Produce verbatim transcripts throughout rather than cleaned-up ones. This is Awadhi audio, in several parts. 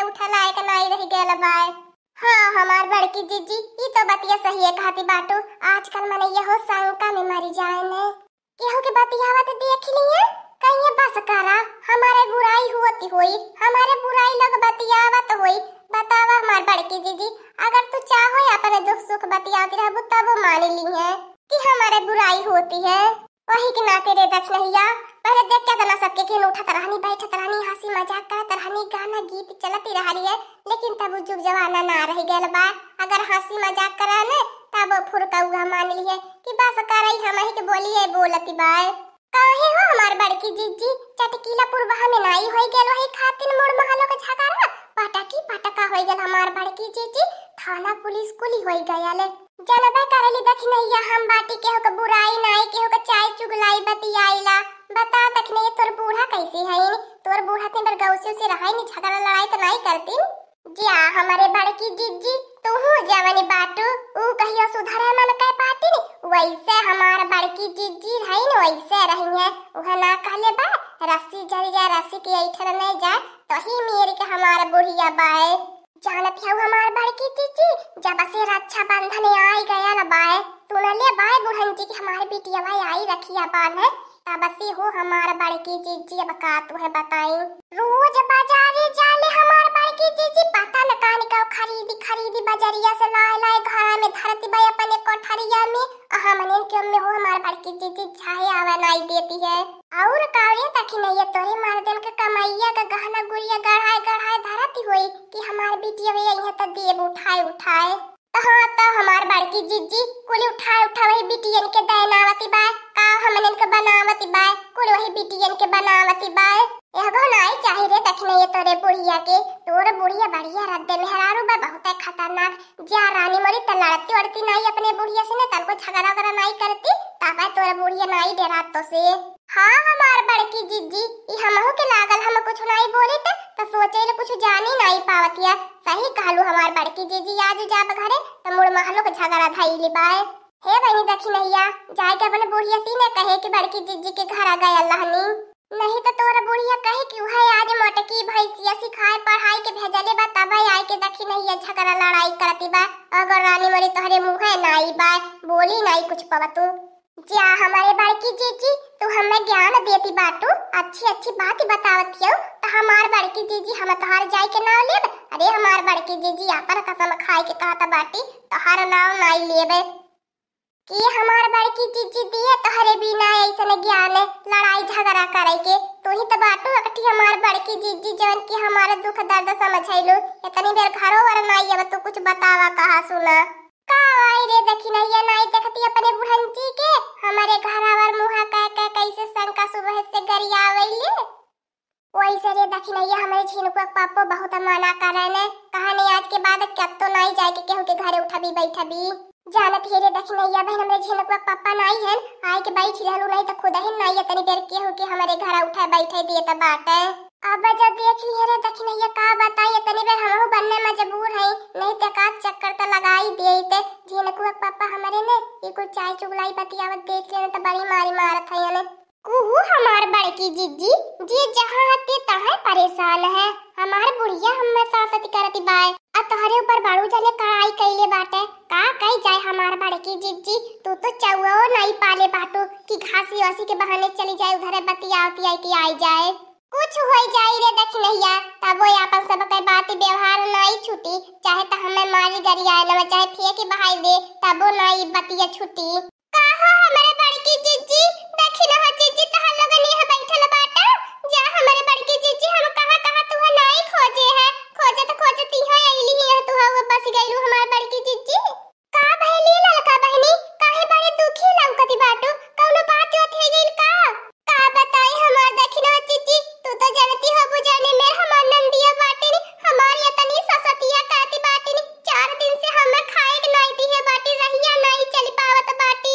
उठा लायक नाई रहि गयल बाय। हाँ, हमार बड़की जिज्जी, ई तो बतिया सही है कहती बाटू। आजकल मनइया हो शंका में मरी जाए ने। केहू के बतियावत देख लिए, कहिए बस करा, हमारे बुराई होती होई, हमारे बुराई लोग बतियावत होई। बतावा हमार बड़की जिज्जी, अगर तू चाहो अपने दुख सुख बतियावती रहबू तब मान ली है कि हमारे बुराई होती है। वही के नाते रे दखिनहिया, पहले देख केतना सबके केहन उठत रहनी, बैठत रहनी, हँसी मजाक करत रहनी, गाना गीत चलत ही रह रही है, लेकिन तब उ जुग जमाना ना रह गयल बा। अगर हँसी मजाक करा ने, तब फुरकौआ मान लिहे कि बस करई हमही के बोलिए बोलती बाय। काहे हो हमार बड़की जिज्जी, चटकीला पुरबहा में नाई होई गयल, वही खातिर मोड़ महलो के झगड़ा पटकी पटका होई गयल हमार बड़की जिज्जी, थाना पुलिस कुली होई गयल। जनबे करेली दखिनहिया, हम बाटी केहू के बुराई नाई, केहू के चाय चुगलाई बतियाइला। बता दखिनहिया, तोर बूढ़ा कैसे हईन? तोर बूढ़ा ते बर गौसे उसे रहाई नी, झगड़ा लड़ाई तो नाई करतीन। जा हमरे बड़की जिज्जी, तूहू जवनी बाटू, ऊ कहियो सुधरे मन के पातीन, वैसे हमार बड़की जिज्जी हईन, वैसे रही है। उहे ना कहले बा, रस्सी जरी जाए, रस्सी के ऐठन नहीं जाए, तो ही मेर के हमार बुढ़िया बाए। जानत हऊ हमार बड़की जिज्जी, जब से रक्षाबंधन आई गयल बाय, सुनले बाय बुढ़न जी कि हमार बिटिया आई रखिया बांधे, तब से हो हमार बड़की जिज्जी, अब का तुहे बताई। रोज बाजारे जाले हमार बड़की जिज्जी, पता न कान का खरीदी खरीदी बजरिया से लाए लाए घरा में धरती बाय अपने कोठरिया में, आ हमने के में हो हमार बड़की जिज्जी चाहे आवे नाई देती है। और का रे दखिनहिया, तोरे मर्दन के कमैया के गहना गुरिया गढ़ाए गढ़ाए धरती होई कि हमार बिटिया वे यहाँ त देब उठाए उठाए। त हाँ, त हमार बड़की जिज्जी कुल उठाए उठाए वही बिटियन के दैनावती बाय, का हमनन के बनावती बाय, कुल वही बिटियन के बनावती बाय। एहगो नाई चाही रे दखिनहिया तोरे बुढ़िया के, तोर बुढ़िया बढ़िया रद्दे मेहरारू बा, बहुत खतरनाक। जा रानी मोरी, त लड़ती वड़ती नाई अपने बुढ़िया से, न तनको झगड़ा वगड़ा नाई करती, ताबा तोर बुढ़िया नाई डेरात तो से। हाँ हमार बड़की जिज्जी, ई हमहू के लागल, हम कुछ नाई बोली त, त सोचे ले कुछ जानी नाई पावत या। सही कहलू हमार बड़की जिज्जी, आज जाब घरे त मुड़ महलो के झगड़ा धइली बाय। हे बहिनी दखिनहिया, जाए के अपने बुढ़िया से न कहे कि बड़की जिज्जी के घर आ गयल रहनी, नहीं त तोर बुढ़िया कहे कि उहे आज मोटकी भैंसिया सिखाए पढ़ाई के भेजले बा, तब आए के दखिनहिया झगड़ा लड़ाई करती बा। अगर रानी मोरी तोहरे मुँहे नाई बा, बोली नाई कुछ पवतू। जा हमारे बड़की जिज्जी, तू हमें ज्ञान देती बाटू, अच्छी अच्छी बात बतावत हियो, त हमार बड़की जिज्जी हम तोहार जाए के नाव लेब। अरे हमार बड़की जिज्जी, आपन कसम खाए के कहत बाटी, तोहार नाव नाई लेबे। कि हमार बड़की जिज्जी दिए तोहरे बिना ऐसन ज्ञान लड़ाई झगड़ा करे के, तू ही त बाटू अकठी हमार बड़की जिज्जी, जवन कि हमार दुख दर्द समझैलू। इतनी देर घरो वर नाई, अब तू कुछ बतावा कहा सुना। का आई रे दखिनहिया, नाई देखती अपने बुढ़न जी के, हमारे घरावर मुहा कह के कैसे शंका सुबह से गरियावैले। वैसे रे दखिनहिया, हमारे झिनकुआ के पापो बहुत मना करे ने, कहा नहीं आज के बाद कत्तो नाई जाए के केहू के घरे उठबी बैठबी। जानत ही रे दखिनहिया बहन, हमारे झिनकुआ के पापा नाई हन, आए के बैठ रहलू नहीं त खुद ही नाई इतनी देर केहू के हमारे घर उठे बैठे दिए त बाटे। अब जब देख ली रे दखिनहिया, का बताई, इतनी बेर हमहू बनने मजबूर हई, नहीं त का चक्कर त लगाई देइत। झिनकुआ के पापा हमरे ने ई कुल चाय चुगलाई बतियावत देख लेने त बड़ी मारी मारत हई ने। कुहू हमार बड़की जिज्जी, जे जहाँ हते तहाँ परेशान है। हमार बुढ़िया हमें सासत करती बाय, आ तोहरे ऊपर बड़ू जने कड़ाई कइले बाटे। का कई जाए हमार बड़की जिज्जी, तू तो चौओ नाई पाले बाटू कि घासी वासी के बहाने चली जाए उधरे बतिया उतिया के आई जाए। कुछ होई जाई रे दखिनहिया, तबो आपन सबके बात व्यवहार नाई छूटी, चाहे त हमें मारी गरियाए न चाहे फेंकी बहाई दे, तबो नाई बतिया छूटी। का हो हमरे बड़की जिज्जी, दखिनहा जिज्जी, तहार लोगन यहाँ बैठल बाटा? जा हमरे बड़की जिज्जी, हम कहाँ कहाँ तुहे नाई खोजे है, खोजत खोजत यहाँ अइली है, तुहे वो बस गइलू हमार बड़की जिज्जी। का भइली ललका बहनी, काहे बड़े दुखी लौकती बाटू, कौनो बात जोत हो गइल का? का बताई हमार दखिनहा जिज्जी, तू तो जानती हो बुझाने में हमार नंदिया बाटे नी, हमार इतनी ससतिया काटी बाटे नी, चार दिन से हमें खाए के नाई दिहे बाटी, रहिया नाई चली पावत बाटी।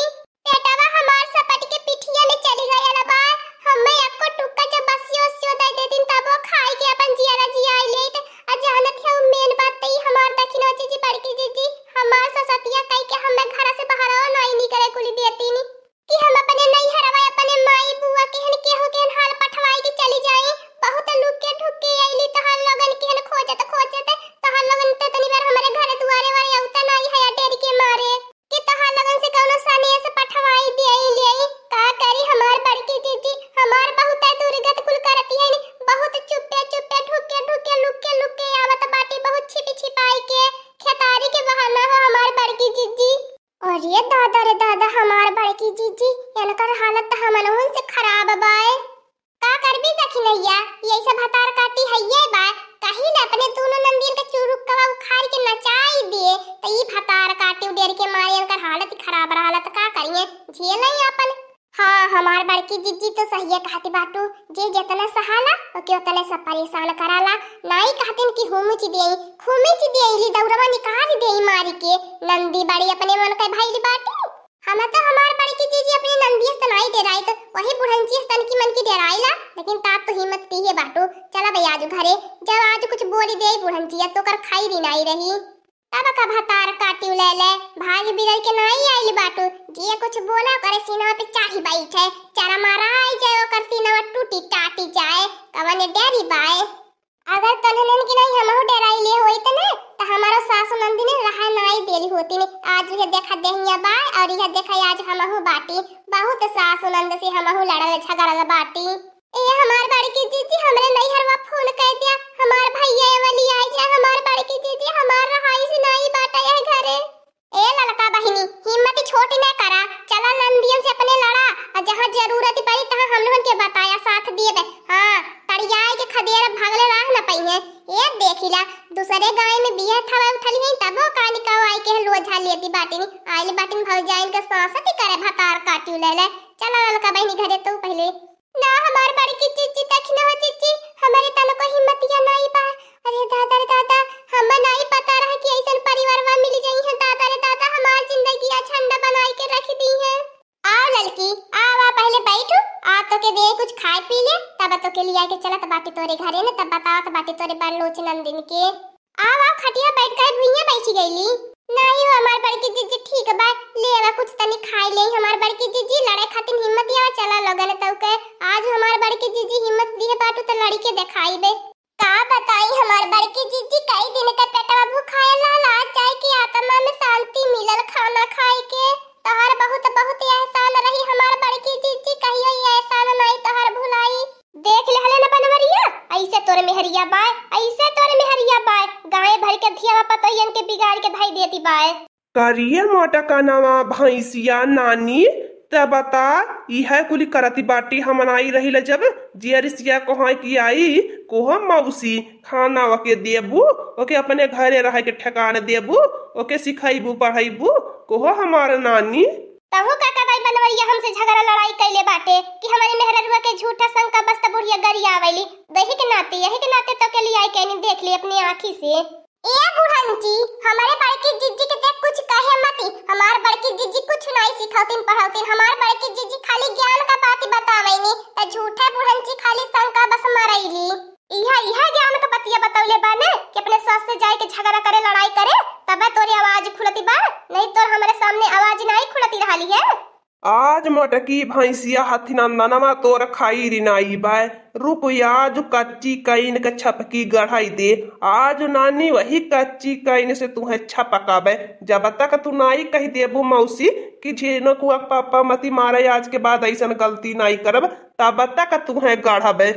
खार के नचाई दिए, त ई भतार काटी डेर के मारे इनकर हालत खराब रहला, त का करिए, झेलई आपन। हाँ, हमार बड़की जिज्जी तो सहिए कहती बाटू, जे जेतना सहाला, ओके ओतने सब परेशान कराला। नाई कहतिन कि हुमिच देई, खुमिच देई, ली दौरवा निकाल देई मारी के, नंदी बड़ी अपने मन के भइल बाटी। हम तो हमार बड़की जिज्जी अपनी नंदिया से नाई डेराई, तो वही बुढ़ंचिया से तनकी मनकी डेराइला, लेकिन तात तो हिम्मत ती है बाटू। चला भाई आज घरे, जब आज कुछ बोली दे बुढ़ंचिया तो कर खाई री नाई रही। तब का भतार काटियो ले ले, भाग बिगड़ के नाई आइल बाटू, जे कुछ बोला ओकरे सीना पे चाही बैठे, चरा मारा आई जाए ओकर सीना टूटी टाटी जाए, कवने डेरी बाए। अगर तन्हनन की नहीं हमहू डेराई ले होइत ने, त हमारो सासु नंदिनी रहा नाई देली होती ने। आज यह देखा देहिया बाय और यह देखा आज हमहू बाटी। बहुत सासु नंद से हमहू लड़ल झगड़ल बाटी। ए हमार बड़की जिज्जी, हमरे नैहरवा फोन कर दिया, हमार भैया एवली आई जा, हमार बड़की जिज्जी, हमार रहाई से नाई बाटा यह घरे। ए ललका बहिनी, हिम्मत छोटी ना करा, चला नंदियन से अपने लड़ा, और जहाँ जरूरत पड़ी तहाँ हम लोगन के बताया, साथ दिए बे। हाँ, तड़ियाए के खदेर भागले राह न पइहे। ए देखिला, दूसरे गाय में बिया थवा उठली है, तबो कानी का आई के लोझा लेती बाटिन, आइल बाटिन भौजाइन के सांसत ही करे भतार काटियो ले ले। चला ललका बहिनी घरे तू पहले। ना हमार बड़की जिज्जी, देखी ना हो जिज्जी, हमरे तनको हिम्मतिया नाई बा। अरे दादा रे दादा, हम नाई पता रहा कि ऐसन परिवारवा मिल जाई है। दादा रे दादा, हमार जिंदगिया झंडा बनाई के रख दी है। आओ ललकी, आओ, आ पहले बैठो, आ तो के दे कुछ खाए पी ले, तब तो के लिया के चलत बाटी तोरे घरे न, तब बतावत बाटी तोरे बड़ लोच नंदिन के। आवा, खटिया बैठ के भुइयां बैठी गईली। नाही हो हमार बड़की जिज्जी, ठीक बा, ले आवा कुछ तनी खाई ले। हमार बड़की जिज्जी लड़े खातिर हिम्मत आवा, चला लोगन तऊ के। आज हमार बड़की जिज्जी हिम्मत दिए बाटू त लड़ी के देखाई बे। का बताई हमार बड़की जिज्जी, कई दिन के पेटवा भुखायल रहल, आज जाए के आत्मा में शांति मिलल खाना खाए के। तोहर बहुत बहुत एहसान रही हमार बड़की जिज्जी, कहियो ई एहसान नाई तोहर भुलाई। देख लेहले न बनवरिया, ऐसे तोर मेहरिया बाय, ऐसे तोर मेहरिया बाय, गाय भर के धियावा पतोहियन के बिगाड़ के धई देती बाय। करिए मोटकनवा भैंसिया नानी, त बता, इहे कुली करती बाटी हमन आई रही ल जब, जियरिसिया कोहाय की आई, कोह मौसी, खाना ओके देबू, ओके अपने घरे रहे के ठेकान देबू, ओके सिखैबू पढ़ैबू, कोह हमार नानी। तहू काका दाई बनवरिया हमसे झगड़ा लड़ाई कैले बाटे कि हमारे मेहररुआ के झूठा शंका बस त बुढ़िया गरियावैली। दही के नाते, यही के नाते तो के लियाई के नहीं देख ली अपनी आँखी से। ए बुढ़ंची, हमारे बड़की जिज्जी के देख कुछ कहे मती। हमार बड़की जिज्जी कुछ नहीं सिखौतीन पढ़ौतीन। हमार बड़की जिज्जी खाली ज्ञान का बात बतावैनी, त झूठे बुढ़ंची खाली शंका बस मरैली। इहा, इहा ज्ञान का बतिया बतौले बाने कि अपने सास से जाए के झगड़ा करे, लड़ाई करे, तबे तोरे आवाज खुलती बा, नहीं तोर हमारे सामने आवाज नहीं खुलती रहली है। आज मोटकी भैंसिया हथिनंदनमा तोर खैरी नाई बाय। रुक, आज कच्ची कैन के छपकी गढ़ाई दे। आज नानी वही कच्ची कैन से तुहे छपकाबे। जब तक तू नाई कह देबू मौसी कि झिनुकुआ पापा मती मारे, आज के बाद ऐसन गलती नाई करब, तब तक तुहे गढ़बे।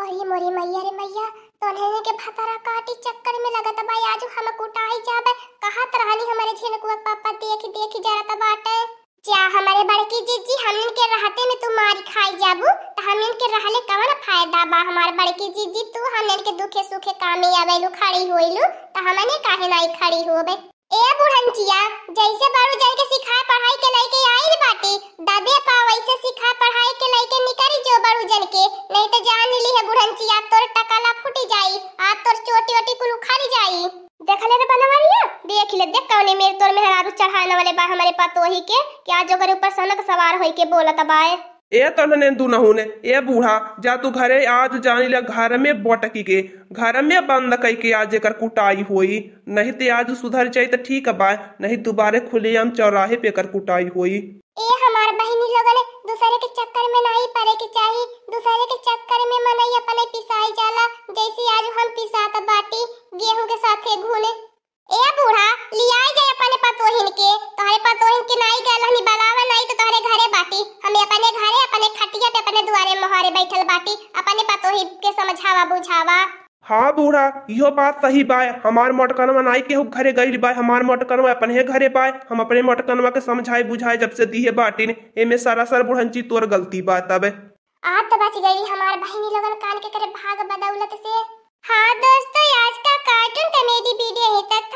अरे मोरी मैया रे मैया, तोन्हने के भतार काटी चक्कर में लगत बा, आज हम कुटाई जाबे। कहत रहनी हमारे झिनकुआ पापा देखी देखी जरत बाटे। जा हमारे बड़की जिज्जी, हमन के रहते में तू मारी खाई जाबू, त हमन के रहले कवन फायदा बा? हमार बड़की जिज्जी, तू हमन के दुखे सुखे कामे आवेलू, खड़ी होइलू, त हमने काहे नाई खड़ी होबे? ए बुढ़ंचिया, जैसे बड़ू जन के सिखाए पढ़ाई के लइके आइल बाटी, दबे पा वैसे सिखाए पढ़ाई के लइके निकरी जो बड़ू जन के, नहीं तो जान ली है बुढ़ंचिया, तोर टकला फूटी जाई, आ तोर चोटी ओटी कुल उखड़ जाई। देख ले रे बनवरिया, देख ले, देख कौने मेर तोर मेहरारू चढ़ाने वाले बा हमारे पतोही के, कि आज ओकरे ऊपर सनक सवार होई के बोलत बाए। ए तन्हने दुनहुन, ए बूढ़ा, जा तू घरे, आज जानी ला घर में बोटकी के, घर में बंद कई के आज एकर कुटाई होई, नहीं ते आज सुधर जाई त ठीक बा, नहीं दुबारे खुलेआम चौराहे पे एकर कुटाई होई। ए हमार बहिनी लोगन, दूसरे के चक्कर में नहीं पड़े के चाही, दूसरे के चक्कर में मनई अपने पिसाई जाला, जैसे आज हम पिसात बाटी गेहूं के साथे घुने। ए बूढ़ा, लियाई जाए अपने पतोहिन के, तोहरे पतोहिन के नाई गलहनी बलावा नाई तो तोहरे घरे बाटी। हमें अपने घरे, अपने खटिया पे, अपने दुआरे मोहरे बैठल बाटी, अपने पतोही के समझावा बुझावा। हाँ बूढ़ा, इहो बात सही बाय। हमार मोटकनवा नाई केहू घरे गइल बाय, हमार मोटकनवा अपने घरे बाय। हम अपने मोटकनवा के समझाए बुझाए जब से दिहे बाटिन, एमे सरासर बुढ़ंची तोर गलती बा तब। आज तो बच गई हमार बहिनी लोगन कान के करे भाग बदौलत से। हाँ दोस्तों, आज का cartoon comedy video यहीं तक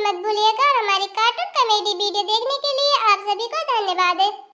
मत भूलिएगा, और हमारी कार्टून कॉमेडी वीडियो देखने के लिए आप सभी को धन्यवाद।